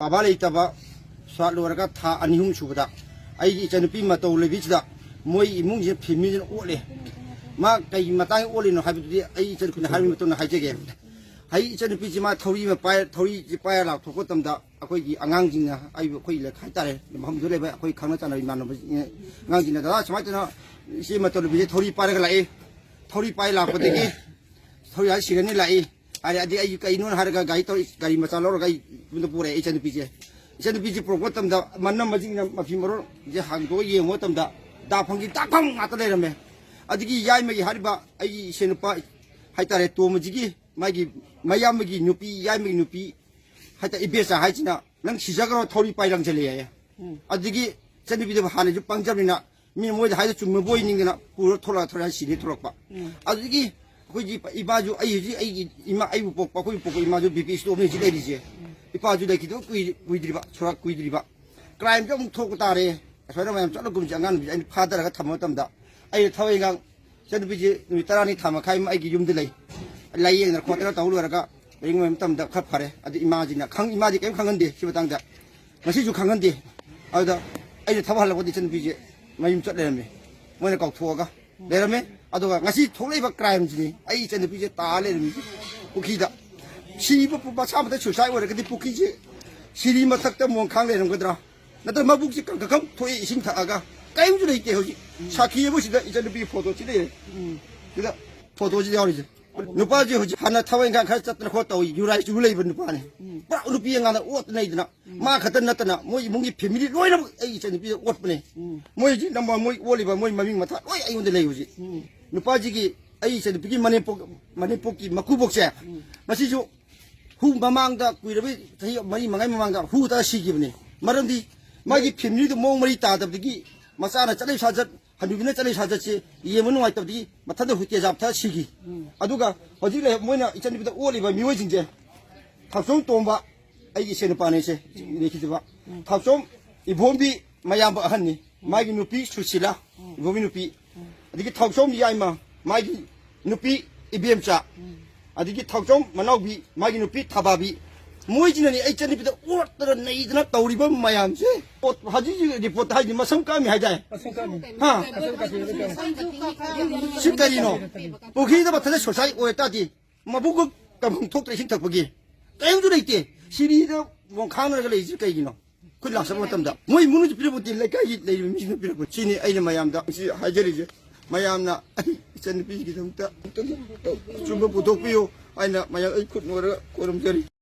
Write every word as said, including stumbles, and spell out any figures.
ꯕꯥꯕꯥ ꯂꯩꯇꯕ, ꯁꯣꯔꯥꯠ ꯂꯣꯏꯔꯒ ꯊꯥ ꯑꯅꯤ ꯑꯍꯨꯝ ꯁꯨꯕꯗ ꯑꯩꯒꯤ ꯏꯆꯟꯅꯨꯄꯤ ꯃꯇꯧ ꯂꯩꯕꯤꯁꯤꯗ ꯃꯣꯏ ꯏꯃꯨꯡꯁꯤꯅ, ꯐꯦꯃꯤꯂꯤꯁꯤꯅ ꯑꯣꯠꯂꯦ꯫ ꯃꯥ ꯀꯩ ꯃꯇꯥꯡꯒꯤ ꯑꯣꯠꯂꯤꯅꯣ ꯍꯥꯏꯕꯗꯨꯗꯤ ꯑꯩ ꯏꯆꯟꯅꯨꯄꯤꯅ ꯍꯥꯏꯔꯕ ꯃꯇꯨꯡꯗ ꯍꯥꯏꯖꯒꯦ꯫ ꯍꯩ ꯏꯆꯟꯅꯨꯄꯤꯁꯤ ꯃꯥ ꯊꯧꯔꯤ ꯑꯃ ꯄꯥꯏ-, ꯊꯧꯔꯤꯁꯤ ꯄꯥꯏꯔ ꯂꯥꯛꯊꯣꯛꯄ ꯃꯇꯝꯗ ꯑꯩꯈꯣꯏꯒꯤ ꯑꯉꯥꯡꯁꯤꯡꯅ, ꯑꯩꯕꯨ, ꯑꯩꯈꯣꯏ ꯂꯩꯀꯥꯏ ꯍꯥꯏꯇꯥꯔꯦ, ꯃꯐꯝꯗꯨꯗ ꯂꯩꯕ ꯑꯩꯈꯣꯏ ꯈꯪꯅ ꯆꯥꯟꯅꯕ ꯏꯃꯥꯟꯅꯕꯁꯤꯡ, ꯑꯉꯥꯡꯁꯤꯡꯅ, "ꯗꯗꯥ, ꯁꯨꯃꯥꯏꯅ ꯇꯧꯗꯅ ꯏꯆꯦ ꯃꯇꯧ ꯂꯩꯕꯤꯁꯦ ꯊꯧꯔꯤ ꯄꯥꯏꯔꯒ ꯂꯥꯛꯏ, ꯊꯧꯔꯤ ꯄꯥꯏꯔ ꯂꯥꯛꯄꯗꯒꯤ ꯊꯧꯔꯤ ꯍꯥꯏꯔ ꯁꯤꯔꯅꯤ ꯂꯥꯛꯏ" ꯍꯥꯏꯔꯦ꯫ ꯑꯗꯩ ꯑꯩ ꯀꯩꯅꯣꯅ ꯍꯥꯏꯔꯒ ꯒꯥꯔꯤ ꯇꯧꯔ, ꯒꯥꯔꯤ ꯃꯆꯥ ꯂꯧꯔꯒ ꯑꯩ ꯌꯨꯝꯗ ꯄꯨꯔꯛꯑꯦ ꯏꯆꯟꯅꯨꯄꯤꯁꯦ꯫ ꯏꯆꯟꯅꯨꯄꯤꯁꯦ ꯄꯨꯔꯛꯄ ꯃꯇꯝꯗ ꯃꯅꯝ ꯃꯁꯤꯡꯅ ꯃꯐꯤ ꯃꯔꯣꯟꯁꯦ ꯍꯥꯡꯗꯣꯛꯑ ꯌꯦꯡꯕ ꯃꯇꯝꯗ ꯗꯥꯛꯐꯝꯒꯤ ꯗꯥꯛꯐꯝ ꯉꯥꯛꯇ ꯂꯩꯔꯝꯃꯦ꯫ ꯑꯗꯒꯤ ꯌꯥꯏꯃꯒꯤ ꯍꯥꯏꯔꯤꯕ ꯑꯩꯒꯤ ꯏꯆꯦ ꯅꯨꯄꯥ ꯍꯥꯏꯇꯥꯔꯦ, ꯇꯣꯝꯕꯁꯤꯒꯤ ꯃꯥꯒꯤ ꯃꯌꯥꯝꯕꯒꯤ ꯅꯨꯄꯤ, ꯌꯥꯏꯃꯒꯤ ꯅꯨꯄꯤ ꯍꯥꯏꯇꯥꯔꯦ, ꯏꯕꯦꯆꯥ ꯍꯥꯏꯁꯤꯅ, "ꯅꯪ ꯁꯤꯖꯈ꯭ꯔꯣ, ꯊꯧꯔꯤ ꯄꯥꯏ ꯂꯪꯁꯤꯜꯂꯦ" ꯍꯥꯏꯌꯦ꯫ ꯎꯝ꯫ ꯑꯗꯒꯤ ꯏꯆꯟꯅꯨꯄꯤꯗꯨ ꯍꯥꯟꯅꯁꯨ ꯄꯪꯖꯕꯅꯤꯅ ꯃꯤ ꯃꯣꯏꯗ ꯍꯥꯏꯗꯣ ꯆꯨꯝꯃꯕꯣꯏ ꯅꯤꯡꯗꯅ ꯄꯨꯔ ꯊꯣꯛꯂꯛꯑ ꯊꯣꯔꯛꯑ ꯁꯤꯗꯤ ꯊꯣꯛꯂꯛꯄ꯫ ꯎꯝ꯫ ꯑꯗꯒꯤ ꯑꯩꯈꯣꯏꯒꯤ ꯏꯄꯥꯁꯨ, ꯑꯩ ꯍꯧꯖꯤꯛ ꯑꯩꯒꯤ ꯏꯃꯥ, ꯑꯩꯕꯨ ꯄꯣꯛꯄ, ꯑꯩꯈꯣꯏꯕꯨ ꯄꯣꯛꯄ ꯏꯃꯥꯁꯨ ꯕꯤ ꯄꯤ ꯏꯁꯇꯣꯛꯅꯤ ꯍꯧꯖꯤꯛ ꯂꯩꯔꯤꯁꯦ꯫ ꯎꯝ꯫ ꯏꯄꯥꯁꯨ ꯂꯩꯈꯤꯗꯕ ꯀꯨꯏ-, ꯀꯨꯏꯗ꯭ꯔꯤꯕ, ꯁꯣꯔꯥꯠ ꯀꯨꯏꯗ꯭ꯔꯤꯕ꯫ ꯀ꯭ꯔꯥꯏꯝꯁꯦ ꯑꯃꯨꯛ ꯊꯣꯛꯄ ꯇꯥꯔꯦ꯫ ꯑꯁꯨꯃꯥꯏꯅ ꯃꯌꯥꯝ ꯆꯠꯂꯒꯨꯝꯁꯦ, ꯑꯉꯥꯡ ꯅꯨꯄꯤꯁꯦ ꯑꯩꯅ ꯐꯥꯗꯔꯒ ꯊꯝꯕ ꯃꯇꯝꯗ ꯑꯩꯅ ꯊꯕꯛ ꯏꯪꯈꯥꯡ, ꯏꯆꯟꯅꯨꯄꯤꯁꯦ ꯅꯨꯃꯤꯠ ꯇꯔꯥꯅꯤ ꯊꯥ ꯃꯈꯥꯏ ꯑꯃ ꯑꯩꯒꯤ ꯌꯨꯝꯗ ꯂꯩ꯫ ꯂꯥꯏꯌꯦꯡꯗꯅ ꯈꯣꯠꯇꯅ ꯇꯧ ꯂꯣꯏꯔꯒ ꯂꯥꯏꯌꯦꯡꯕ ꯃꯇꯝꯗ ꯈꯔ ꯐꯔꯦ꯫ ꯑꯗꯨ ꯏꯃꯥꯁꯤꯅ ꯈꯪ-, ꯏꯃꯥꯗꯤ ꯀꯔꯤꯝ ꯈꯪꯍꯟꯗꯦ ꯁꯤ ꯃꯇꯥꯡꯗ꯫ ꯉꯁꯤꯁꯨ ꯈꯪꯍꯟꯗꯦ꯫ ꯑꯗꯨꯗ ꯑꯩꯅ ꯊꯕꯛ ꯍꯜꯂꯛꯄꯗ ꯏꯆꯟꯅꯨꯄꯤꯁꯦ ꯃꯌꯨꯝ ꯆꯠ ꯂꯩꯔꯝꯃꯦ꯫ ꯃꯣꯏꯅ ꯀꯧꯊꯣꯛꯑꯒ ꯂꯩꯔꯝꯃꯦ꯫ ꯑꯗꯨꯒ ꯉꯁꯤ ꯊꯣꯛꯂꯛꯏꯕ ꯀ꯭ꯔꯥꯏꯝꯁꯤꯅꯤ ꯑꯩ ꯏꯆꯟꯅꯨꯄꯤꯁꯦ ꯇꯥ ꯂꯩꯔꯝꯃꯤꯁꯦ ꯄꯨꯈ꯭ꯔꯤꯗ꯫ ꯁꯤꯕ ꯄꯨ-, ꯃꯁꯥ ꯃꯊꯟ ꯁꯨꯏꯁꯥꯏꯠ ꯑꯣꯏꯔꯒꯗꯤ ꯄꯨꯈ꯭ꯔꯤꯁꯦ ꯁꯤꯔꯤ ꯃꯊꯛꯇ ꯃꯣꯟꯈꯥꯡ ꯂꯩꯔꯝꯒꯗ꯭ꯔꯥ? ꯅꯠꯇ꯭ꯔ ꯃꯕꯨꯛꯁꯦ ꯀꯪ-, ꯀꯪ ꯊꯣꯛꯑꯦ ꯏꯁꯤꯡ ꯊꯛꯑꯒ꯫ ꯀꯔꯤꯝꯁꯨ ꯂꯩꯇꯦ ꯍꯧꯖꯤꯛ꯫ ꯁꯥꯈꯤ ꯑꯃ ꯁꯤꯗ ꯏꯆꯟꯅꯨꯄꯤꯒꯤ ꯐꯣꯇꯣꯁꯤ ꯂꯩꯔꯦ꯫ ꯎꯝ꯫ ꯁꯤꯗ ꯐꯣꯇꯣꯁꯤꯗ ꯌꯥꯎꯔꯤꯁꯦ꯫ ꯅꯨꯄꯥꯁꯦ ꯍꯧꯖꯤꯛ ꯍꯥꯟꯅ ꯊꯕꯛ ꯏꯪꯈꯥꯡ ꯈꯔ ꯆꯠꯇꯅ ꯈꯣꯠ ꯇꯧꯏ, ꯌꯨꯔꯥꯏ ꯆꯨ ꯂꯩꯕ ꯅꯨꯄꯥꯅꯤ꯫ ꯎꯝ꯫ ꯄꯨꯔꯥ ꯅꯨꯄꯤ ꯑꯉꯥꯡꯗ ꯑꯣꯠꯇꯅ ꯂꯩꯗꯅ꯫ ꯎꯝ꯫ ꯃꯥ ꯈꯛꯇ ꯅꯠꯇꯅ ꯃꯣꯏ ꯏꯃꯨꯡꯒꯤ ꯐꯦꯃꯤꯂꯤ ꯂꯣꯏꯅꯃꯛ ꯑꯩꯒꯤ ꯏꯆꯟꯅꯨꯄꯤꯗ ꯑꯣꯠꯄꯅꯦ꯫ ꯎꯝ꯫ ꯃꯣꯏ ꯍꯧꯖꯤꯛ ꯅꯝꯕꯔ ꯃꯣꯏ ꯑꯣꯠꯂꯤꯕ ꯃꯣꯏ ꯃꯃꯤꯡ ꯃꯊꯥ ꯂꯣꯏ ꯑꯩꯉꯣꯟꯗ ꯂꯩ ꯍꯧꯖꯤꯛ꯫ ꯎꯝ꯫ ꯅꯨꯄꯥꯁꯤꯒꯤ ꯑꯩ ꯏꯆꯟꯅꯨꯄꯤꯒꯤ ꯃꯅꯦꯝꯄꯣꯛ, ꯃꯅꯦꯝꯄꯣꯛꯀꯤ ꯃꯀꯨꯕꯣꯛꯁꯦ꯫ ꯎꯝ꯫ ꯃꯁꯤꯁꯨ ꯍꯨ ꯃꯃꯥꯡꯗ ꯀꯨꯏꯔꯕ ꯆꯍꯤ ꯃꯔꯤ ꯃꯉꯥꯒꯤ ꯃꯃꯥꯡꯗ ꯍꯨ ꯇꯥꯔ ꯁꯤꯈꯤꯕꯅꯤ꯫ ꯃꯔꯝꯗꯤ ꯃꯥꯒꯤ ꯐꯦꯃꯤꯂꯤꯗꯨ ꯃꯑꯣꯡ ꯃꯔꯤ ꯇꯥꯗꯕꯗꯒꯤ ꯃꯆꯥꯅ ꯆꯠꯂꯤ ꯁꯥꯖꯠ, ꯍꯅꯨꯕꯤꯅ ꯆꯠꯂꯤ ꯁꯥꯖꯠꯁꯦ ꯌꯦꯡꯕ ꯅꯨꯡꯉꯥꯏꯇꯕꯗꯒꯤ ꯃꯊꯟꯇ ꯍꯨ ꯇꯦꯖꯥꯕ ꯊꯛꯑ ꯁꯤꯈꯤ꯫ ꯎꯝ꯫ ꯑꯗꯨꯒ ꯍꯧꯖꯤꯛ ꯂꯩ-, ꯃꯣꯏꯅ ꯏꯆꯟꯅꯨꯄꯤꯗ ꯑꯣꯠꯂꯤꯕ ꯃꯤꯑꯣꯏꯁꯤꯡꯁꯦ, ꯊꯥꯎꯆꯣꯝ ꯇꯣꯝꯕ, ꯑꯩꯒꯤ ꯏꯆꯦ ꯅꯨꯄꯥꯅꯤ ꯏꯆꯦ, ꯂꯩꯈꯤꯗꯕ꯫ ꯎꯝ꯫ ꯊꯥꯎꯆꯣꯝ ꯏꯕꯣꯝꯕꯤ, ꯃꯌꯥꯝꯕ ꯑꯍꯟꯅꯤ꯫ ꯎꯝ꯫ ꯃꯥꯒꯤ ꯅꯨꯄꯤ ꯁꯨꯁꯤꯂꯥ, ꯎꯝ꯫ ꯏꯕꯣꯝꯕꯤ ꯅꯨꯄꯤ꯫ ꯎꯝ꯫ ꯑꯗꯒꯤ ꯊꯥꯎꯆꯣꯝ ꯌꯥꯏꯃ, ꯃꯥꯒꯤ ꯅꯨꯄꯤ ꯏꯕꯦꯝꯆꯥ꯫ ꯎꯝ꯫ ꯑꯗꯒꯤ ꯊꯥꯎꯆꯣꯝ ꯃꯅꯥꯎꯕꯤ, ꯃꯥꯒꯤ ꯅꯨꯄꯤ ꯊꯕꯥꯕꯤ꯫ ꯃꯣꯏꯁꯤꯅꯅꯦ ꯑꯩ ꯏꯆꯟꯅꯨꯄꯤꯗ ꯑꯣꯠꯇꯅ ꯅꯩꯗꯅ ꯇꯧꯔꯤꯕ ꯃꯌꯥꯝꯁꯦ꯫ ꯑꯣꯠ-, ꯍꯧꯖꯤꯛ ꯍꯧꯖꯤꯛ ꯔꯤꯄꯣꯔꯠꯇ ꯍꯥꯏꯗꯤ ꯃꯁꯝ ꯀꯛꯑꯝꯃꯤ ꯍꯥꯏꯗꯥꯏ? ꯃꯁꯝ ꯀꯛꯑꯝꯃꯤ꯫ ꯍꯥ? ꯃꯁꯝ ꯀꯛꯄꯤꯕ ꯀꯛꯑꯝꯃꯤ꯫ ꯁꯤ ꯀꯔꯤꯅꯣ? ꯄꯨꯈ꯭ꯔꯤꯗ ꯃꯊꯟꯇ ꯁꯨꯁꯥꯏꯠ ꯑꯣꯏ ꯇꯥꯔꯗꯤ ꯃꯕꯨꯛꯀ ꯀꯪꯐꯝ ꯊꯣꯛꯇ꯭ꯔꯦ ꯏꯁꯤꯡ ꯊꯛꯄꯒꯤ꯫ ꯀꯔꯤꯝꯁꯨ ꯂꯩꯇꯦ꯫ ꯁꯤꯔꯤꯗ ꯃꯣꯡꯈꯥꯡꯅꯔꯒ ꯂꯩꯔꯤꯁꯤ ꯀꯩꯒꯤꯅꯣ? ꯑꯩꯈꯣꯏ ꯂꯥꯛꯆꯕ ꯃꯇꯝꯗ ꯃꯣꯏ ꯏꯃꯨꯡꯅꯁꯨ ꯄꯤꯔꯛꯄ ꯅꯠꯇꯦ, ꯂꯩꯀꯥꯏꯒꯤ ꯂꯩꯔꯤꯕ ꯃꯤꯁꯤꯡꯅ ꯄꯤꯔꯛꯄ꯫ ꯁꯤꯅꯤ ꯑꯩꯅ ꯃꯌꯥꯝꯗ ꯉꯁꯤ ꯍꯥꯏꯖꯔꯤꯁꯦ꯫ ꯃꯌꯥꯝꯅ ꯑꯩ ꯏꯆꯟꯅꯨꯄꯤꯒꯤꯗꯃꯛꯇ ꯑꯃꯨꯛꯇꯪ ꯑꯆꯨꯝꯕ ꯄꯨꯊꯣꯛꯄꯤꯌꯨ ꯍꯥꯏꯅ ꯃꯌꯥꯝ ꯑꯩ ꯈꯨꯠ ꯅꯣꯏꯔꯒ ꯈꯣꯏꯔꯝꯖꯔꯤ꯫